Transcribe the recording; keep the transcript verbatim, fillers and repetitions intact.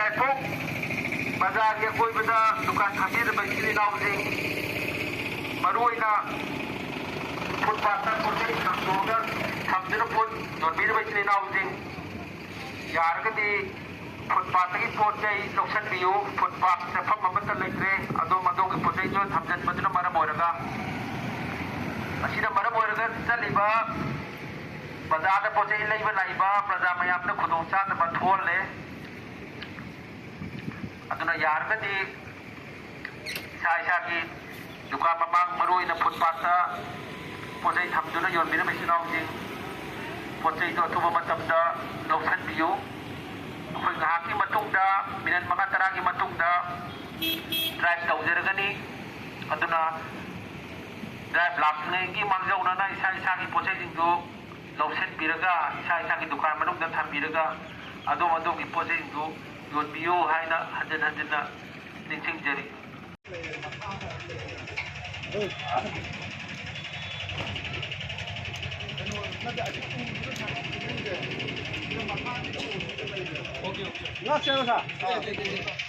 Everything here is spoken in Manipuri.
ꯌꯥꯏꯔꯤꯄꯣꯛ ꯕꯖꯥꯔꯒꯤ ꯑꯀꯣꯏꯕꯗ ꯗꯨꯀꯥꯟ ꯐꯝꯕꯤꯔꯤꯕ ꯏꯆꯤꯜ ꯏꯅꯥꯎꯁꯤꯡ, ꯃꯔꯨꯑꯣꯏꯅ ꯐꯨꯠꯄꯥꯠꯇ ꯄꯣꯠ ꯆꯩ ꯊꯥꯡꯗꯣꯛꯑꯒ ꯊꯝꯗꯨꯅ ꯄꯣꯠ ꯌꯣꯟꯕꯤꯔꯤꯕ ꯏꯆꯤꯜ ꯏꯅꯥꯎꯁꯤꯡ, ꯌꯥꯔꯒꯗꯤ ꯐꯨꯠꯄꯥꯠꯇꯒꯤ ꯄꯣꯠ ꯆꯩ ꯂꯧꯁꯤꯟꯕꯤꯌꯨ꯫ ꯐꯨꯠꯄꯥꯠ ꯆꯠꯐꯝ ꯑꯃꯠꯇ ꯂꯩꯇ꯭ꯔꯦ꯫ ꯑꯗꯣꯝ ꯑꯗꯣꯝꯒꯤ ꯄꯣꯠ ꯆꯩꯗꯨ ꯊꯝꯖꯤꯟꯕꯗꯨꯅ ꯃꯔꯝ ꯑꯣꯏꯔꯒ, ꯑꯁꯤꯅ ꯃꯔꯝ ꯑꯣꯏꯔꯒ ꯆꯠꯂꯤꯕ ꯕꯖꯥꯔꯗ ꯄꯣꯠ ꯆꯩ ꯂꯩꯕ ꯂꯥꯛꯏꯕ ꯄ꯭ꯔꯖꯥ ꯃꯌꯥꯝꯗ ꯈꯨꯗꯣꯡ ꯆꯥꯗꯕ ꯊꯣꯛꯍꯜꯂꯦ꯫ ꯑꯗꯨꯅ ꯌꯥꯔꯒꯗꯤ ꯏꯁꯥ ꯏꯁꯥꯒꯤ ꯗꯨꯀꯥꯟ ꯃꯃꯥꯡ, ꯃꯔꯨꯑꯣꯏꯅ ꯐꯨꯠꯄꯥꯠꯇ ꯄꯣꯠ ꯆꯩ ꯊꯝꯗꯨꯅ ꯌꯣꯟꯕꯤꯔꯤꯕ ꯏꯆꯤꯜ ꯏꯅꯥꯎꯁꯤꯡ, ꯄꯣꯠ ꯆꯩꯗꯨ ꯑꯊꯨꯕ ꯃꯇꯝꯗ ꯂꯧꯁꯤꯟꯕꯤꯌꯨ꯫ ꯑꯩꯈꯣꯏ ꯉꯥꯏꯍꯥꯛꯀꯤ ꯃꯇꯨꯡꯗ, ꯃꯤꯅꯠ ꯃꯉꯥ ꯇꯔꯥꯒꯤ ꯃꯇꯨꯡꯗ ꯗ꯭ꯔꯥꯏꯚ ꯇꯧꯖꯔꯒꯅꯤ꯫ ꯑꯗꯨꯅ ꯗ꯭ꯔꯥꯏꯚ ꯂꯥꯛꯇ꯭ꯔꯤꯉꯩꯒꯤ ꯃꯥꯡꯖꯧꯅꯅ ꯏꯁꯥ ꯏꯁꯥꯒꯤ ꯄꯣꯠ ꯆꯩꯁꯤꯡꯗꯨ ꯂꯧꯁꯤꯟꯕꯤꯔꯒ, ꯏꯁꯥ ꯏꯁꯥꯒꯤ ꯗꯨꯀꯥꯟ ꯃꯅꯨꯡꯗ ꯊꯝꯕꯤꯔꯒ, ꯑꯗꯣꯝ ꯑꯗꯣꯝꯒꯤ ꯄꯣꯠ ꯆꯩꯁꯤꯡꯗꯨ ꯌꯣꯟꯕꯤꯌꯨ ꯍꯥꯏꯅ ꯍꯟꯖꯤꯟ ꯍꯟꯖꯤꯟꯅ ꯅꯤꯡꯁꯤꯡꯖꯔꯤ꯫